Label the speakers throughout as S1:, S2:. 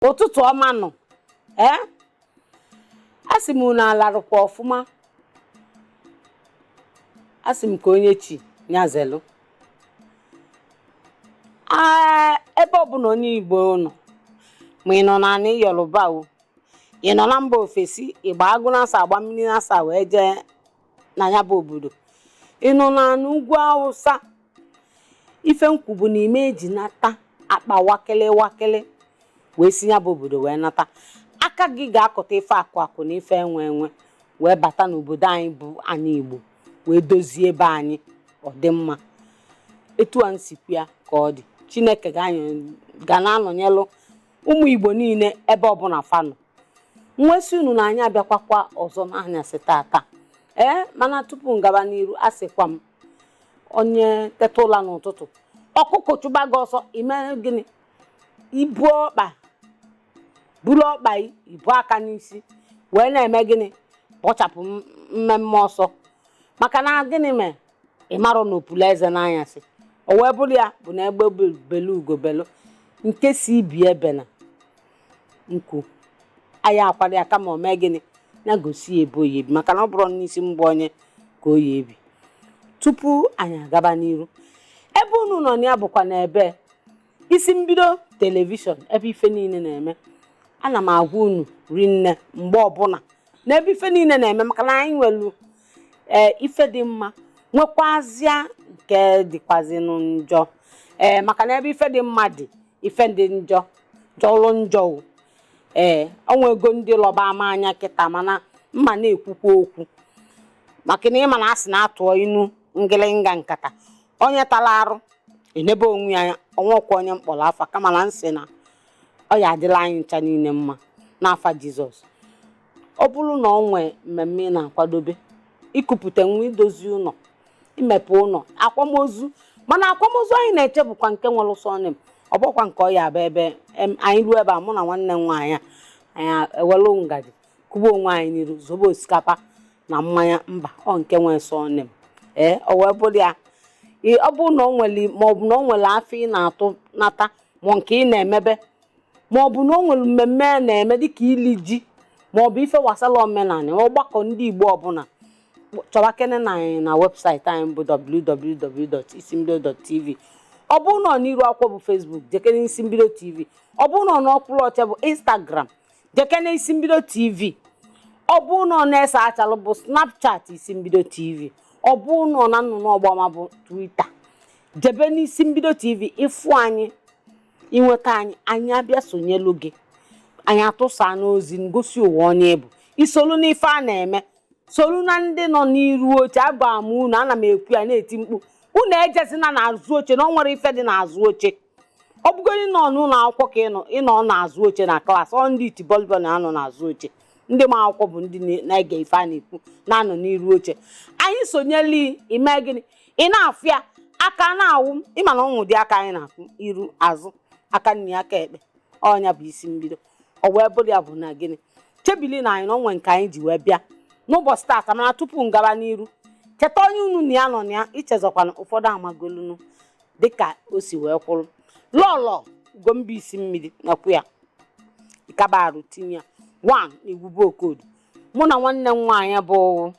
S1: Ụtụtụ ọma nụ. Ee, asị m unu alarụkwa ọfụma. Asị m ka onye chi nyazelu. Ee, ebe ọbụla onye Igbo nọ, ma ị nọ n'ala Yoruba o, ị nọ na mba ofesi, ịgba agụ na-asa, agba mmiri na-asa wee jee na ya bụ obodo, ị nọ n'ala ugwu Awụsa, ife nkwu bụ na ime eji nata akpa wakịlị wakịlị wee si ya bụ obodo wee nata, aka gị ga-akọta ife akụ akụ na ife enwe enwe wee bata n'obodo anyị bụ anyị Igbo, wee dozie ebe anyị ọ dị mma. Etu a nsikwu ya ka ọ dị. Chineke ga na-anọnyelụ ụmụ Igbo niile ebe ọbụla fanụ. Nwesị unu na anyị abịakwakwa ọzọ n'anyasị tata. Ee, mana tupu m gaba n'iru, asịkwa m onye teta ụla n'ụtụtụ, ọkụkọ chụba gị ọsọ, ime gịnị? Ibu ọkpa, buru ọkpa, ibu aka n'isi wee na-eme gịnị? Kpọchapụ mmemme ọsọ. Maka na gịnị mee? Ị marọ na opulu eze n'anyasị, o wee bụrụ ya bụ na egbe belu ugo belu, nke si ibi ebe na nku anyị akwado ya, kama o mee gịnị? Ya gosi ya ebe oyi ebi, maka na ọ bụrụ n'isi mgbe onye ka oyi ebi. Tupu anyị agaba n'iru, ebe unu nọ na ya bụkwa na ebe isi mbido television, ebe ife niile na-eme. Ana m agwa unu rinne mgbe ọbụla n'ebe ife niile na-eme, maka na anyị nwere ee ife dị mma, nwekwazịa nke dịkwazịnụ njọ. Ee, maka na ebe ife dị mma dị, ife dị njọ jọlụ njọ. Ee, onwe ego ndị lọba ama anya kịta, mana mma na-ekwukwa okwu, maka na ịma na asị na-atụọ inu ngịlịnga nkata, onye tara arụ enebe onwe ya ọnwụkwa onye mkpọrọ afa. Kama na nsị na ọ ya adịla anyị ncha niile mma n'afa Jizọs. Ọ bụrụ na ọ nwee mmemme ị na-akwadobe, ikupụta nwa, idozi ụlọ, imepe ụlọ, akwamozu, mana akwamozu anyị na-eche bụkwa nke nwere surname, ọ bụkwa nke ọ ya abụ ebe anyị ruo ebe a, mụ na nwanne m nwaanyị a, anyị ewelu ngaji kụba onwe anyị n'iru, zobe osikapa na mmanya. Mba, ọ nke nwee surname. Ee, ọ wee bụrụ ya, ọ bụrụ na ọ nwere, maọbụ na ọ nwere afọ ị na-atụ nata, ma nke ị na-emebe, maọbụ na o nwere mmemme a na-eme dịka ili ji, maọbụ ife gbasara omenala, ọgbakọ ndị Igbo ọbụla, chọba kene na anyị na webụsaịtị anyị bụ www.isimbido.tv. Ọ bụrụ na ọ n'iru akwụkwọ bụ Facebook, jekene Isi Mbido TV. Ọ bụrụ na ọ n'ọkwụrụ ọcha bụ Instagram, jekene Isi Mbido TV. Ọ bụrụ na ọ na-ese achalụ bụ Snapchat, Isi Mbido TV. Ọ bụrụ na ọ na nnụnụ ọgbama bụ Twitter, jebe n'Isi Mbido TV. Ịfụ anyị, inweta anyị, anyị abịa sonyelu gị, anyị atụsa n'ozi ngosi ụwa onye bụ isolu n'ife a na-eme, solu na ndị nọ n'iru oche. Agwa m unu, ana m ekwu ya na-eti mkpu, unu ejezina n'azụ oche, na ọ nwere ife dị n'azụ oche. Ọ bụgodi nọ n'ụlọ akwụkwọ ka ịnọ, ịnọ n'azụ oche na klaasị, ọ ndị iti bọlbọ na-anọ n'azụ oche. Ndị ma akwụkwọ bụ ndị na-ege ife a na-ekwu na-anọ n'iru oche. Anyị sonyeli, ime gịnị? Ị na-afụ ya aka na-awụ, ịma na ọnwụ dị aka anyị na-akwụ iru azụ, aka nri, aka ekpe, ọnya bụ isi mbido. Ọ wee bụrụ ya bụ na gịnị? Chebili na anyị na onwe nke anyị ji wee bịa n'ụbọchị taata. Mana tupu m gaba n'iru, cheta onye unu na ya nọ na ya. Ichezọkwana ụfọdụ amagolunu dịka o si wee kwụrụ. Lọlọ Ugomba isi mmiri nakwu ya ịkaba arụ tinye ya one n'Igwube Okodu, mụ na nwanne m nwaanyị bụ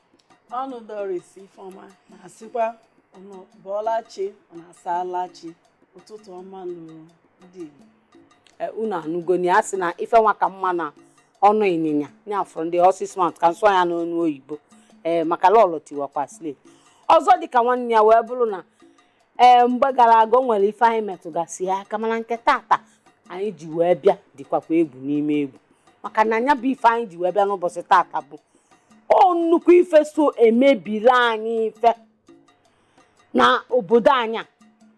S2: Ọnụ Doris Ifeọma na-asịkwa unu bọọla chi, unu asaala chi, ụtụtụ ọma nụ ndị Igbo.
S1: Unu anụgoni ya sị na ife nwa ka mma na ọnụ ịnyịnya ya from the horse's mouth, ka nsọ ya n'ọnụ oyibo. Ee, maka lọlọ tiwakwa slave ọzọ dịka nwanne ya wee bụrụ na ee, mgbe gara aga o nwere ife anyị metụgasị ya aka, mana nke tata anyị ji wee bịa dịkwakwa egwu n'ime egwu, maka na anya bụ ife anyị ji wee bịa n'ụbọchị tata bụ o nnukwu ife so emebiri anyị ife na obodo anyị a,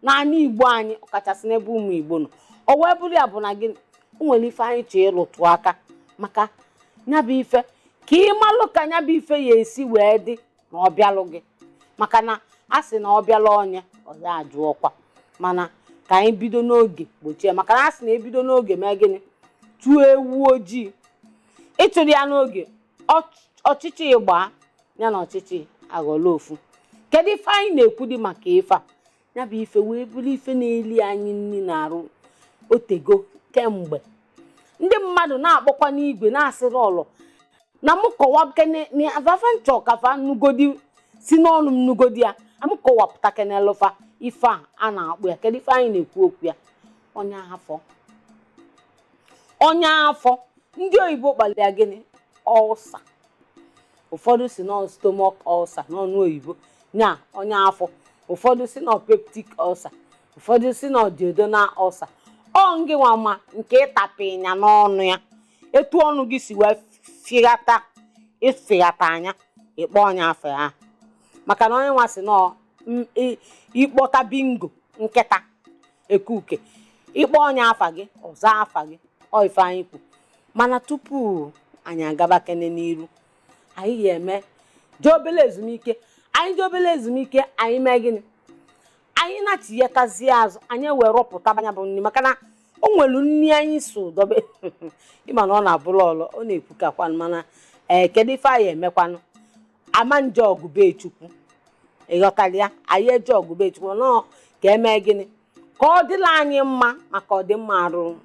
S1: n'ala Igbo anyị, ọkachasị n'ebe ụmụ Igbo nọ. O wee bụrụ ya bụ na gịnị? O nwere ife anyị chọọ ịlụtụ aka maka ya bụ ife, ka ị malụ ka ya bụ ife ya esi wee dị na ọ bịalụ gị, maka na a sị na ọ bịala onye ọ ya ajụ ọkwa. Mana ka anyị bido n'oge gbochie, maka na a sị na ebido n'oge mee gịnị? Tụọ ewu ojii. Ịtụrụ ya n'oge, ọchịchị gbaa ya na ọchịchị aghọla ofu. Kedu ife anyị na-ekwu dị maka ife a? Ya bụ ife wee bụrụ ife na-eli anyị nri na-arụ otego kemgbe. Ndị mmadụ na-akpọkwa n'igwe na-asị Lọlọ na mụ kọwakene afafa nchọ kafa nugodi si n'ọnụ m nugodi ya, mụ kọwapụta kenelụfa ife a a na-akpụ ya. Kedu ife anyị na-ekwu okwu ya? Ọnya afọ, ọnya afọ. Ndị oyibo kpaliri ya gịnị? Ulcer. Ụfọdụ si na stomach ulcer n'ọnụ oyibo, nya ọnya afọ. Ụfọdụ si na peptic ulcer, ụfọdụ si na duodenal ulcer. Ọ ngị nwa ma nke ịtapụ ịnya n'ọnụ ya, etu ọnụ gị si wee fịghata ịfịghata anya ịkpọ ọnya afọ ya, maka na onye nwa si na ịkpọta bingo nkịta ekuke, ịkpọ ọnya afa gị, ọza afa gị. Ọ ife anyị kwu. Mana tupu anyị agaba kene n'iru, anyị ga-eme jee obele ezumike. Anyị jee obele ezumike, anyị mee gịnị? Anyị na-chighatazie azụ, anyị wee rọpụta anya bụ nri, maka na o nwere nri anyị so dobe. Ịma na ọ na-abụrụ ọlọ ọ na-ekwukakwanụ. Mana ee, kedu ife anyị emekwanụ? Ama nje ọgụbe Chukwu, ịghọtara ya? Anyị eje ọgụbe Chukwu nọọ ka emee gịnị ka ọ dịla anyị mma, maka ọdịmma arụ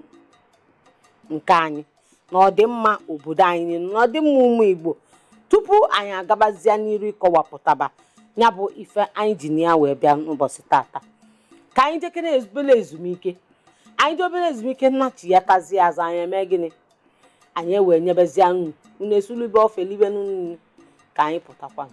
S1: nke anyị na ọdịmma obodo anyị na ọdịmma ụmụ Igbo. Tupu anyị agabazie n'iru ịkọwapụtaba ya bụ ife anyị ji na ya wee bịa n'ụbọchị tata, ka anyị jekere obere ezumike. Anyị jee obere ezumike, nnachi ya tazie azụ, anyị eme gịnị? Anyị ewee nyebezie unu, unu esulube ofe libe nnu ka anyị pụtakwa.